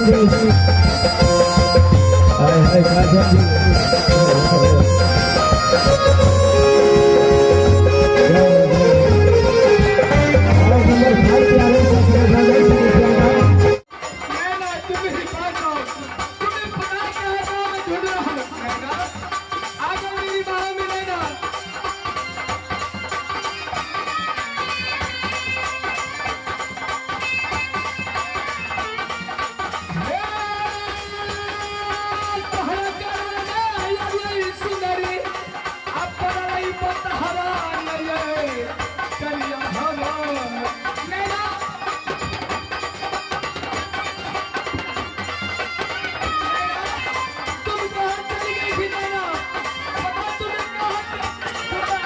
हाय हाय काजल जी। और नंबर 5 पे आ रहे 17,000 रुपया का। नैना, तुम मेरे पास आओ। तुम्हें पता क्या है, मैं ढूंढ रहा हूँ। नैना, आ जाओ मेरी बाहों में। नैना, तुम कहाँ चली गई थी नैना? बता, तुम्हें कहाँ ढूंढा?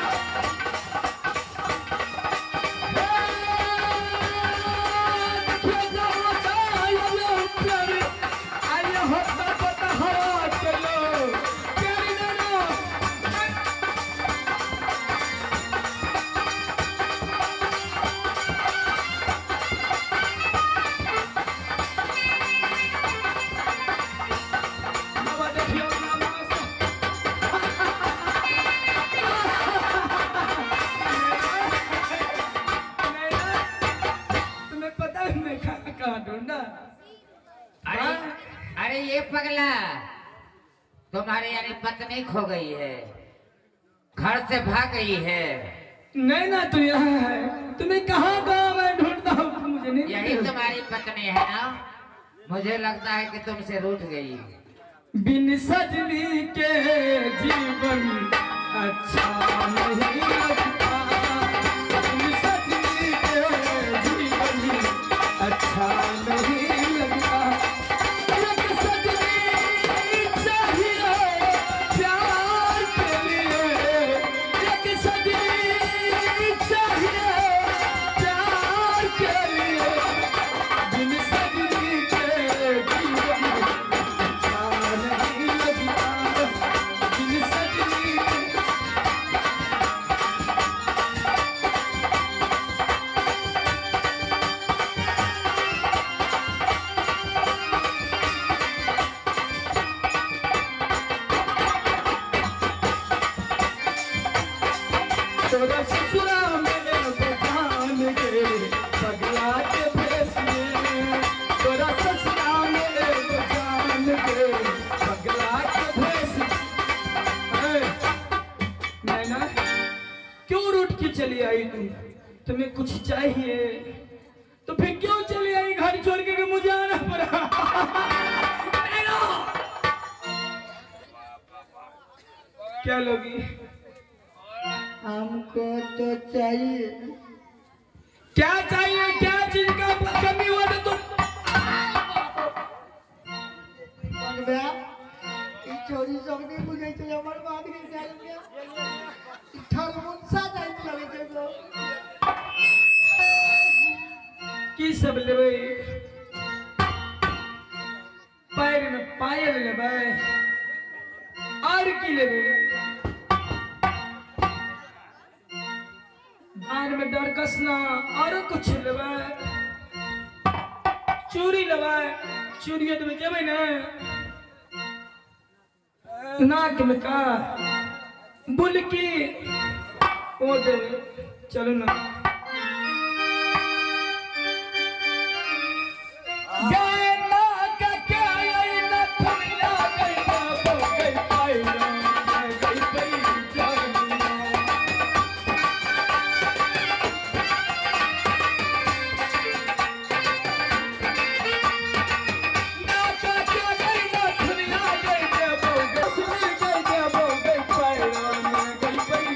तुम्हें पता है मैं कहाँ कहाँ ढूंढा? अरे अरे, ये पगला, तुम्हारी यानी पत्नी खो गई है, घर से भाग गई है। नहीं ना, तो यहाँ है। तुम्हें कहाँ कहाँ मैं ढूंढता हूँ, मुझे नहीं यही तुम्हारी पत्नी है ना? मुझे लगता है कि तुमसे रूठ गई। बिन सजनी के जीवन अच्छा नहीं लगता, बिन सजनी के जीवन अच्छा नहीं लगता। एक सजनी चाहिए प्यार के लिए, एक सजनी चाहिए प्यार के लिए, बिन सजनी के जीवन अच्छा नहीं लगता, बिन सजनी के। तोरा ससुरा में बजान गे पगला के भेष में, तोरा ससुरा में बजान गे पगला के भेष। ए, नैना, क्यों रूठ के चली आई तुम? तुम्हें कुछ चाहिए तो फिर क्यों चली आई घर छोड़ के कि मुझे आना पड़ा? नैना, क्या लोगी? हमको तो चाहिए। क्या चाहिए? क्या चीज का कमी हुआ तो तुम बनबा, ई छोरी सब नहीं बुझै छै। हमर बात के जाय ई ठरमुनसा जाइत लगै छै तो। की सब लेबै? पैर में पायल लेबै और की लेबै? कान में डरकसना और कुछ लेबै? चूड़ी लेबै? चूड़ी तो जेबै ने। नाक में का बुलकी ओ देबै? चलू ना। गैना का क्या आई न थमिया गैना बो गई पाई गई पई जानिया। ना का क्या गई न थमिया गई बो गई सुनी गई बो गई पाई गई पई।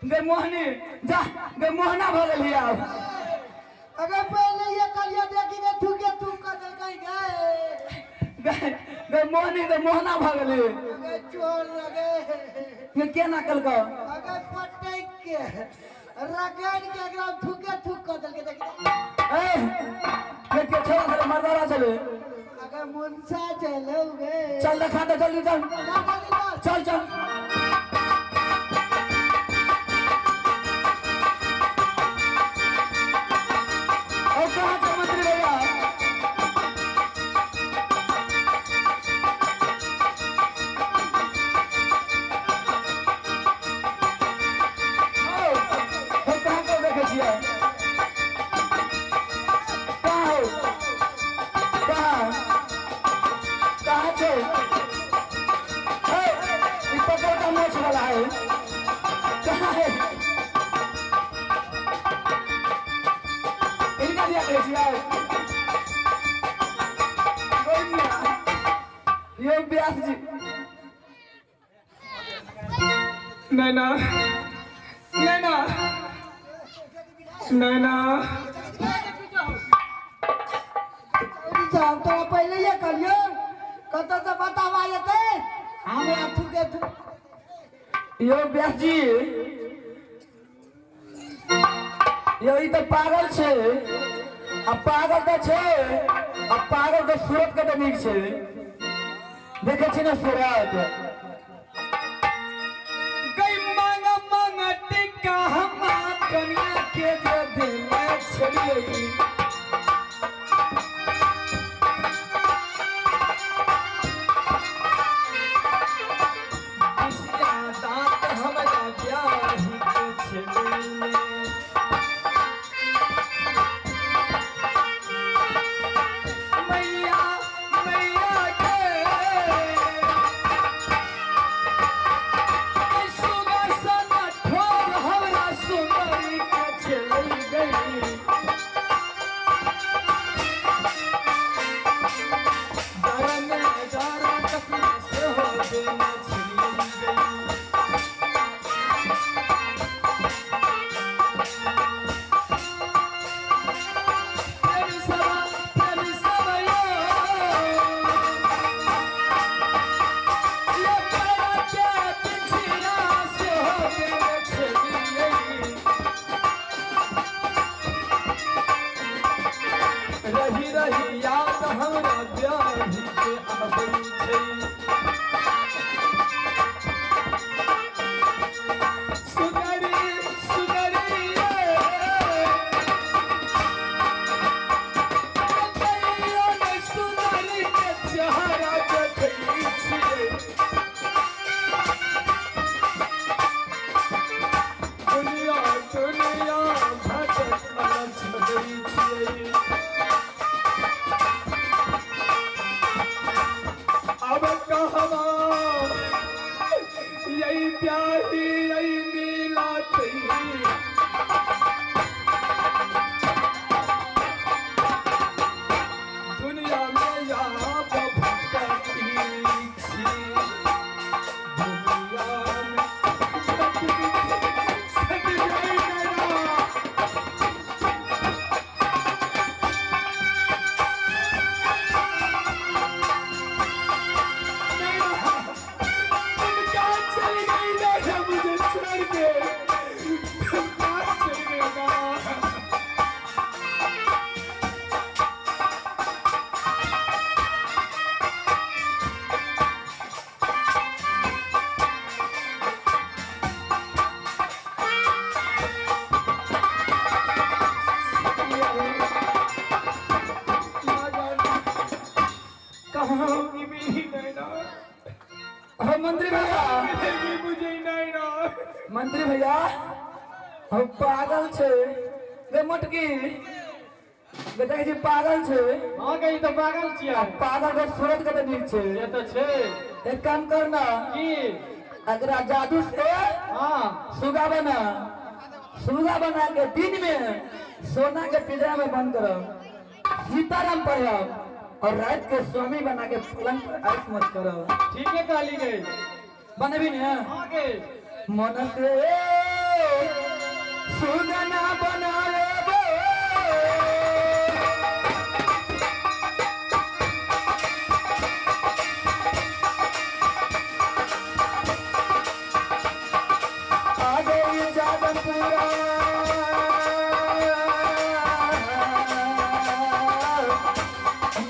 गे मोहनी जा गे मोहना भ गेली आब। अगर पहले ये कलिया देखी के थूके थूक कर देलकै गए। गे मोहनी गे मोहना भ गेली। अगर चोर लगे। गे केना कलको? अगर पटक के रगड़ के एकरा थूके थूक कर देलकै देखी। ए गे के छोरा छले मर्दारा छले। अगर मुंसा चलो गे। चल देखा दे जल्दी चल। चल चल। और कहाँ से मंत्री भैया? और कहाँ को देखे छियै? कहाँ हो? कहाँ? कहाँ छे? ई पकौड़ा मोछ वाला है। कहाँ है? इनका दिया करे छियै। यो व्यास जी। नैना नैना नैना साहब तोरा पहले ये कलियो कत से बतावा जेतै हमरा थूके थूक। यो व्यास जी यो ई त पागल छे। आ पागल त छे आ पागल के सूरत के नीक छे। देखे छी ने सूरत। गई मांग मांग टिका हम कन्या के जे देने छलियै। बिसिया दांत हमरा ब्याही के छलियै। मैया मैया के सुगा सना ठोर हमरा सुनरी के चली गई। डर में डर कसम से हो देने चली गई। प्रेम सभा यो ये पैरा के पिछड़ा से हो देने चली गई। रही रही याद हमरा ब्याही के आबै छै। सुनरी सुनरी कहियो ने सुनरी के चेहरा देखै छियै। दुनिया दुनिया भटकल छलै छियै। अब कहवा यही ब्याही यही मिला दुनिया में यहाँ भटकी छी। दुनिया में सट गई नैना। तुम कहाँ चली गई नैना मुझे छोड़ के? तुम कहाँ चली गई ना? कहाँ होगी मेरी नैना? हो मंत्री भैया मिलेगी मुझे नैना। मंत्री भैया हम पागल छे। गे मोटकी गे देखै छी पागल छे। हाँ गई तो पागल छियै। आ पागल के सूरत के नीक छे। से तो छे। एक काम करना की? अगरा जादू से हाँ सुगा बना सुगा बना के दिन में सोना के पिंजरा में बंद करब, सीताराम पढ़ब और रात के स्वामी बना के पलंग पर ऐश मत करब। ठीक है कहली गई। बनबी ने? हाँ गई। मन से सुगना बनाएबो। आ गई जादमपुरा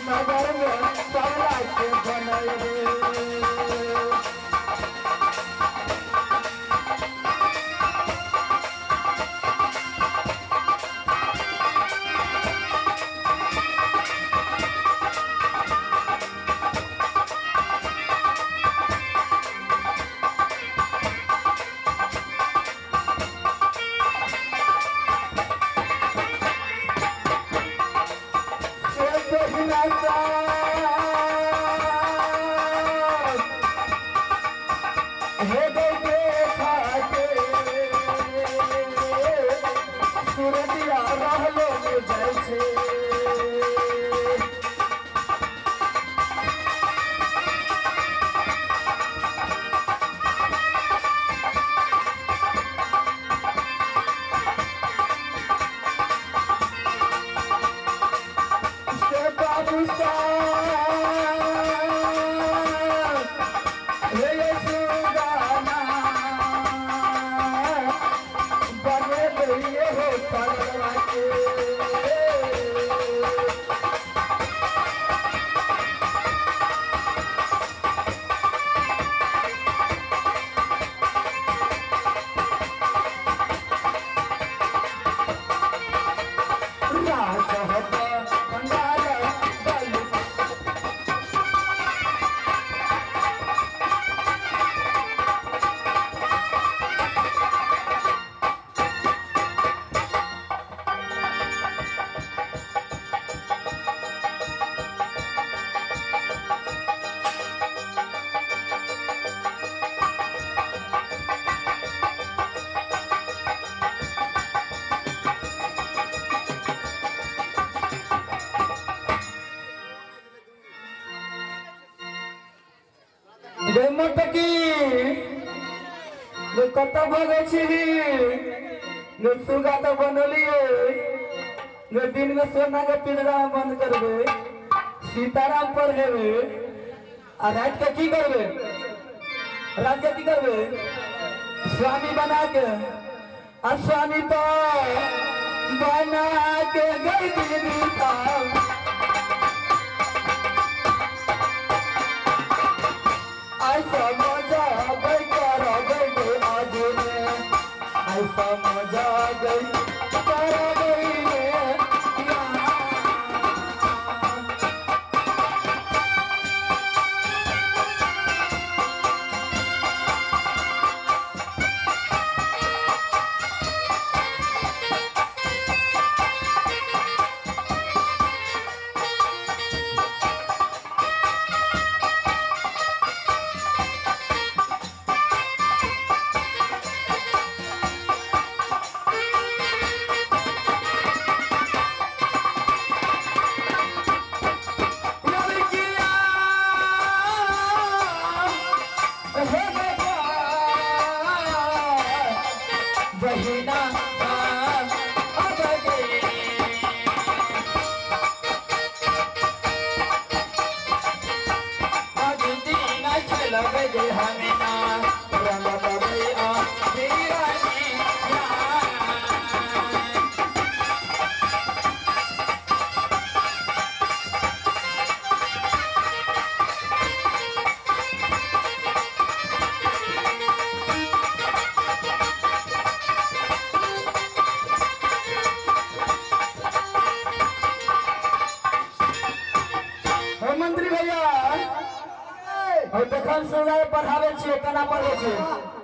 नगर में पगला के बनैबे। कत भगै छी गे सुगा तो बनलिए गे दिन में सोना के पिंजरा में बंद करबे, सीताराम पर हेबे आ रात के की करबे, रात के की करबे स्वामी बना के, आ स्वामी तो बना के गई दीदी का ऐसा मजा गई कर गई आज में, ऐसा मजा गई कर गई मंत्री भैया और देखल सुनाए पढ़ावे छियै, केना पढ़बै छियै?